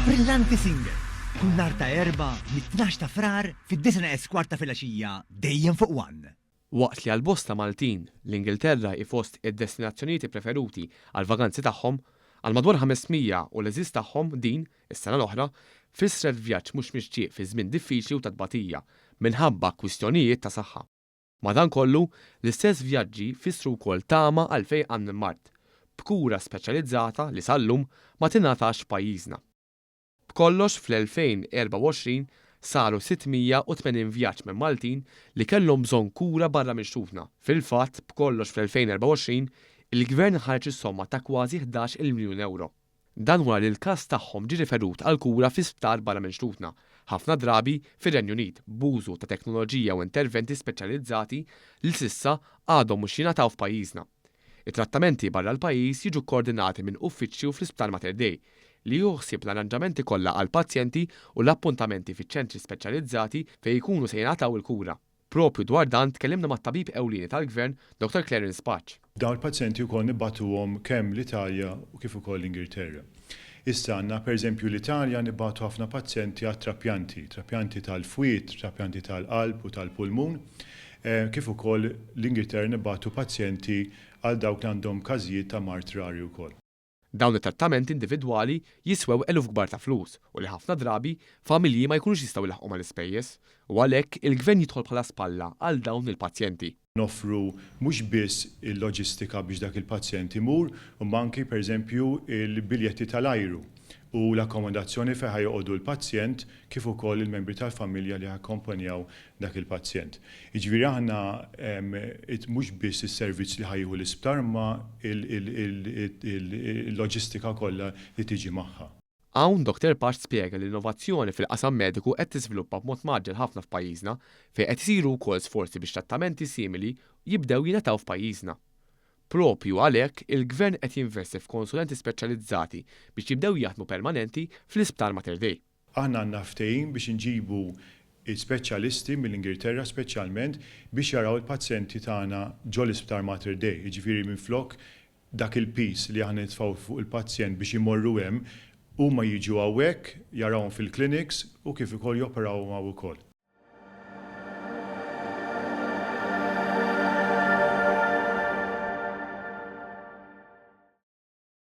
Brillanti Single, kull nhar ta' Erbgħa mit-tnax ta' Frar fid-disgħa neqes kwart ta' filgħaxija dejjem fuq One. Waqt li għal bosta Maltin, l-Ingilterra hi fost id-destinazzjonijiet ippreferuti għall-vaganzi tagħhom, għal madwar 500 u l-għeżież tagħhom din, is-sena l-oħra, fissret vjaġġ mhux mixtieq fi żmien diffiċli u ta' tbatija minħabba kwistjonijiet ta' saħħa. Madankollu, l-istess vjaġġi fissru wkoll tama għal fejqan minn mard, b'kura speċjalizzata li sal-lum ma tingħatax f'pajjiżna. B'kollox fl-2024 saru 680 vjaġġ minn Maltin li kellhom bżonn kura barra minn xtutna. Fil-fatt, b'kollox fl-2024, il-Gvern ħareġ is-somma ta' kważi 11-il miljun ewro. Dan wara li l-każ tagħhom ġie riferut għal kura fi sptar barra minn xtutna, ħafna drabi fir-Renju Unit, b'użu ta' teknoloġija u interventi speċjalizzati li s'issa għadhom mhux jingħataw f'pajjiżna. It-trattamenti barra l-pajjiż jiġu kkoordinati minn uffiċċju fl-Isptar Mater Dei, li jieħu ħsieb l-arranġamenti kollha għall-pazjenti u l-appuntamenti fiċ-ċentri speċjalizzati fejn ikunu se jingħataw il-kura. Proprju dwar dan tkellimna mat-tabib ewlieni tal-Gvern, Dottor Clarence Pace. Dawn il-pazjenti wkoll nibagħtuhom kemm l-Italja u kif ukoll l-Ingilterra. Issa għandna pereżempju l-Italja nibagħtu ħafna pazjenti għat-trapjanti, trapjanti tal-fwied, trapjanti tal-qalb u tal-pulmun, kif ukoll l-Ingilterra nibagħtu pazjenti għal dawk li għandhom każijiet ta' mard rari wkoll. Dawn it-trattamenti individwali jiswew eluf kbar ta' flus u li ħafna drabi familji ma jkunux jistgħu jlaħħqu mal-ispejjeż u għalhekk il-Gvern jidħol bħala spalla għal dawn il-pazjenti. Noffru mhux biss il-loġistika biex dak il-pazjent imur imma anki pereżempju l-biljetti tal-ajru u l-akkomodazzjoni fejn ħa joqogħdu l-pazjent kif ukoll il-membri tal-familja li ħa jakkompanjaw dak il-pazjent. Jiġifieri aħna mhux biss is-servizz li ħa jieħu l-isptar imma il-loġistika kollha li tiġi magħha. Hawn Dr Pace spjega li l-innovazzjoni fil-qasam mediku qed tiżviluppa b'mod mgħaġġel ħafna f'pajjiżna fejn qed isiru wkoll sforzi biex trattamenti simili jibdew jingħataw f'pajjiżna. Proprju għalhekk il-Gvern qed jinvesti f'konsulenti speċjalizzati biex jibdew jaħdmu permanenti fl-Isptar Mater Dei. Aħna għandna ftehim biex inġibu speċjalisti mill-Ingilterra speċjalment biex jaraw il-pazjenti tagħna ġol-Isptar Mater Dei, jiġifieri minflok dak il-piż li aħna nitfgħu fuq il-pazjent biex imorru hemm, huma jiġu hawnhekk, jarawhom fil-clinics u kif ukoll joperawhom hawn ukoll.